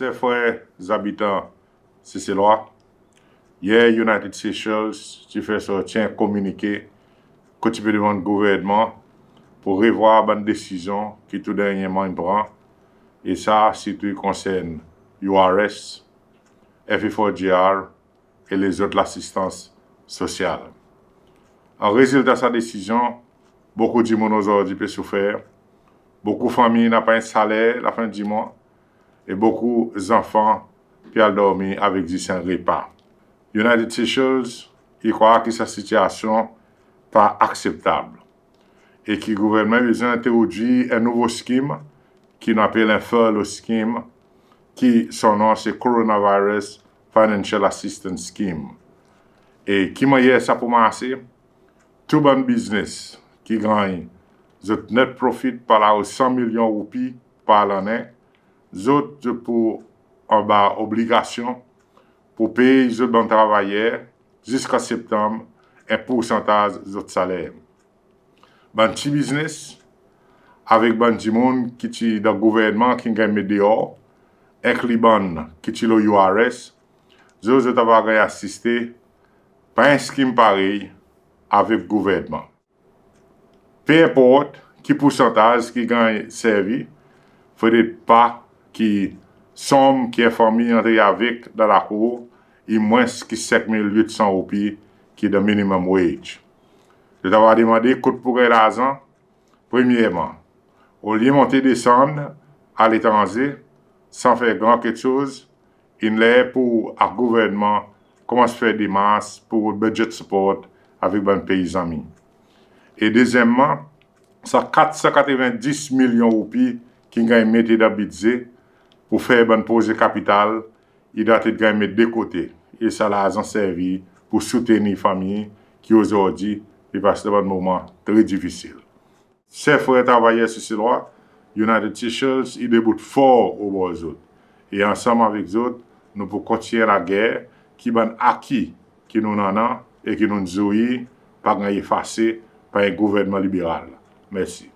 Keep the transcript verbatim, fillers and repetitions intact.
Ser, frer, zabitan Seselwa, yer United Seychelles ti fer sorti en kominike kot i pe demann gouvernman pour revwar bann desizyon ki tou dernyenman in pran, e sa sirtou i konsern U R S, F A four G R e lezot lasistans sosyal. An rezilta sa desizyon, bokou dimoun ozordi pe soufer, bokou fanmir napa en saler lafen dimwan, e bokou zanfan pe al dormi avek zis en repa. United Seychelles i krwar ki sa sitiasyon pa akseptab e ki gouvernman i bezwen entrodwir en nouvo skim ki nou apel en furlough skim, ki son non se Coronavirus Financial Assistance Scheme. E ki mannyer sa pou marse? Tou bann biznes ki ganny zot net profit pa lao san milyon roupi par lannen, zot, zot pou anba obligasyon pour pey zot bann travayer ziska Septanm en poursantaz zot saler. Bann pti biznes avek bann dimoun ki ti dan gouvernman ki'n ganny met deor, enkli bann ki ti lo U R S, zot, zot ava ganny asiste par en skim parey avek gouvernman. Pe enport ki poursantaz ki ganny servi, fodre pa ki sonm ki en fanmir i antre avek dan lakour i mwens ki senk mil wit san roupi ki dan minimum wage. Zot ava demande kot pou ganny larzan. Premyerman, olye monte desann aletranze san fer gran keksoz, in ler pour gouvernman konmans fer demars pour budget support avek bann pei zanmi. E dezyenmman, sa kat san katreven dis milyon roupi ki'n ganny mete dan bidze pour fer bann proze kapital, i devret ganny met de kote, e sa larzan servi pour soutenir fanmir ki ozordi pe pas dan bann moman tre difisil. Ser, frer, travayer Seselwa, United Seychelles i debout for obor zot. E ansanm avek zot, nou pou kontinyen lager ki bann aki ki nou'n annan e ki nou'n zwir pa ganny efase par en gouvernman liberal. Mersi.